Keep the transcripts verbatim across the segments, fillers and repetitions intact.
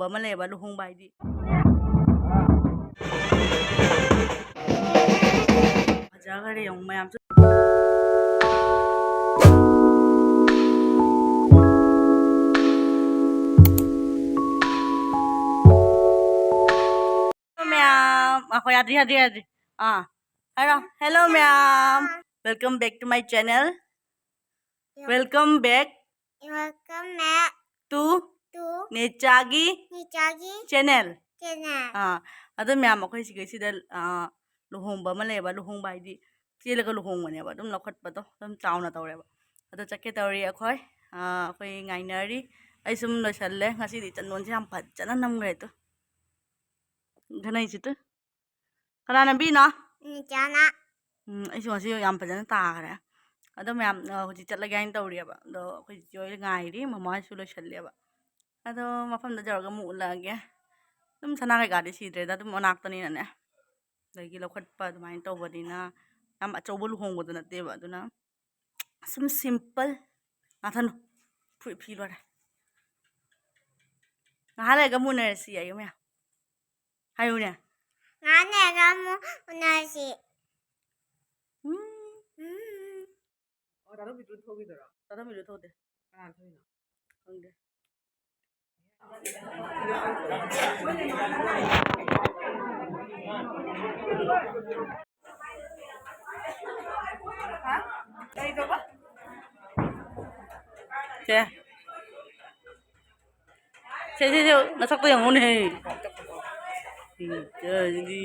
ꯑꯃ ꯂꯩꯌꯦꯕ ꯂꯨꯍꯣꯡꯕ ꯍꯥꯏꯗꯤ꯫ ꯐꯖꯈꯔꯦ ꯌꯦꯡꯉꯨ ꯃꯌꯥꯝꯁꯨ꯫ ꯃꯌꯥꯝ ꯑꯩꯈꯣꯏ ꯌꯥꯗ꯭ꯔꯤ ꯌꯥꯗ꯭ꯔꯤ ꯌꯥꯗ꯭ꯔꯤ꯫ ꯑꯥ, ꯍꯥꯏꯔꯣ꯫ Hello ꯃꯌꯥꯝ, welcome back to my channel. Welcome back Welcome back to to ꯅꯦꯆꯥꯒꯤ ꯅꯦꯆꯥꯒꯤ channel꯫ Channel꯫ ꯑꯥ, ꯑꯗꯣ ꯃꯌꯥꯝ ꯑꯩꯈꯣꯏ ꯁꯤꯒꯩꯁꯤꯗ, ꯑꯥ, ꯂꯨꯍꯣꯡꯕ ꯑꯃ ꯂꯩꯌꯦꯕ꯫ ꯂꯨꯍꯣꯡꯕ ꯍꯥꯏꯗꯤ ꯆꯦꯜꯂꯒ ꯂꯨꯍꯣꯡꯕꯅꯦꯕ꯫ ꯑꯗꯨꯝ ꯂꯧꯈꯠꯄꯗꯣ ꯑꯗꯨꯝ ꯆꯥꯎꯅ ꯇꯧꯔꯦꯕ꯫ ꯑꯗꯣ ꯆꯠꯀꯦ ꯇꯧꯔꯤ ꯑꯩꯈꯣꯏ꯫ ꯑꯥ, ꯑꯩꯈꯣꯏ ꯉꯥꯏꯅꯔꯤ꯫ ꯑꯩ ꯁꯨꯝ ꯂꯣꯏꯁꯜꯂꯦ꯫ ꯉꯁꯤꯗꯤ ꯆꯟꯗꯣꯟꯁꯦ ꯌꯥꯝ ꯐꯖꯅ ꯅꯝꯈ꯭ꯔꯦ ꯇꯨ꯫ ꯈꯅꯩꯁꯤ ꯇꯨ꯫ ꯀꯅꯥ ꯅꯝꯕꯤꯅꯣ? ꯅꯦꯆꯥꯅ꯫ ꯎꯝ, ꯑꯩꯁꯨ ꯉꯁꯤ ꯌꯥꯝ ꯐꯖꯅ ꯇꯥꯈ꯭ꯔꯦ꯫ ꯑꯗꯣ ꯃꯌꯥꯝ, ꯑ, ꯍꯧꯖꯤꯛ ꯆꯠꯂꯒꯦ ꯍꯥꯏꯅ ꯇꯧꯔꯤꯑꯕ꯫ ꯑꯗꯣ ꯑꯩꯈꯣꯏ ꯆꯤꯆꯦ ꯍꯣꯏ ꯉꯥꯏꯔꯤ, ꯃꯃꯥ ꯍꯣꯏꯁꯨ ꯂꯣꯏꯁꯜꯂꯦꯕ꯫ ꯑꯗꯣ ꯃꯐꯝꯗ ꯌꯧꯔꯒ ꯑꯃꯨꯛ ꯎꯠꯂꯛꯑꯒꯦ꯫ ꯑꯗꯨꯝ ꯁꯅꯥ ꯀꯩꯀꯥꯗꯤ ꯁꯤꯗ꯭ꯔꯦꯗ, ꯑꯗꯨꯝ ꯃꯅꯥꯛꯇꯅꯤꯅꯅꯦ꯫ ꯑꯗꯒꯤ ꯂꯧꯈꯠꯄ ꯑꯗꯨꯃꯥꯏꯅ ꯇꯧꯕꯅꯤꯅ ꯌꯥꯝ ꯑꯆꯧꯕ ꯂꯨꯍꯣꯡꯕꯗꯣ ꯅꯠꯇꯦꯕ꯫ ꯑꯗꯨꯅ ꯁꯨꯝ simple꯫ ꯅꯥꯊꯟ ꯐꯨꯔꯤꯠ ꯐꯤ ꯂꯣꯏꯔꯦ꯫ ꯉꯥꯏꯍꯥꯛ ꯂꯩꯔꯒ ꯑꯃꯨꯛ ꯎꯅꯔꯁꯤ ꯍꯥꯏꯌꯨ ꯃꯌꯥꯝ꯫ ꯍꯥꯏꯌꯨꯅꯦ꯫ ꯉꯥꯏꯍꯥꯛ ꯂꯩꯔꯒ ꯑꯃꯨꯛ ꯎꯅꯔꯁꯤ꯫ ꯎꯝ꯫ ꯎꯝ꯫ ꯑꯣ, ꯇꯥꯗꯣꯝꯕꯤꯗꯨ ꯊꯣꯛꯈꯤꯗꯣꯏꯔꯣ? ꯇꯥꯗꯣꯝꯕꯤꯗꯨ ꯊꯣꯛꯇꯦ꯫ ꯀꯅꯥꯅ ꯊꯣꯛꯏꯅꯣ? ꯈꯪꯗꯦ꯫ ꯍꯥ? ꯀꯩ ꯇꯧꯕ? ꯁꯦ꯫ ꯁꯦ, ꯁꯦ, ꯁꯦ, ꯅꯁꯛꯇꯣ ꯌꯦꯡꯉꯨꯅꯦꯍꯦ꯫ ꯎꯝ, ꯁꯤꯗꯤ꯫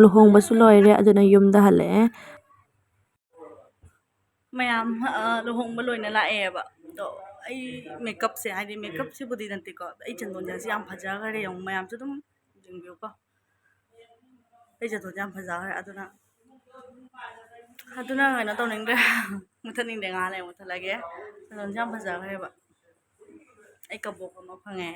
ꯂꯨꯍꯣꯡꯕꯁꯨ ꯂꯣꯏꯔꯦ, ꯑꯗꯨꯅ ꯌꯨꯝꯗ ꯍꯜꯂꯛꯑꯦ꯫ ꯃꯌꯥꯝ ꯂꯨꯍꯣꯡꯕ ꯂꯣꯏꯅ ꯂꯥꯛꯑꯦꯕ꯫ ꯑꯗꯣ ꯑꯩ ꯃꯦꯀꯞꯁꯦ, ꯍꯥꯏꯗꯤ ꯃꯦꯀꯞꯁꯤꯕꯨꯗꯤ ꯅꯠꯇꯦꯀꯣ, ꯑꯩ ꯆꯟꯗꯣꯟꯁꯦ ꯌꯥꯝ ꯐꯖꯈ꯭ꯔꯦ꯫ ꯌꯦꯡꯉꯨ, ꯃꯌꯥꯝꯁꯨ ꯑꯗꯨꯝ ꯌꯦꯡꯕꯤꯌꯨꯀꯣ꯫ ꯑꯩ ꯆꯟꯗꯣꯟꯁꯦ ꯌꯥꯝ ꯐꯖꯈ꯭ꯔꯦ꯫ ꯑꯗꯨꯅ ꯑꯗꯨꯅ ꯀꯩꯅꯣ ꯇꯧꯅꯤꯡꯗ꯭ꯔꯦ꯫ ꯃꯨꯊꯠꯅꯤꯡꯗ꯭ꯔꯦ꯫ ꯉꯥꯏꯍꯥꯛ ꯂꯩꯔ ꯃꯨꯊꯠꯂꯒꯦ꯫ ꯆꯟꯗꯣꯟꯁꯦ ꯌꯥꯝ ꯐꯖꯈ꯭ꯔꯦꯕ꯫ ꯑꯩ ꯀꯕꯣꯛ ꯑꯃ ꯐꯪꯉꯦ꯫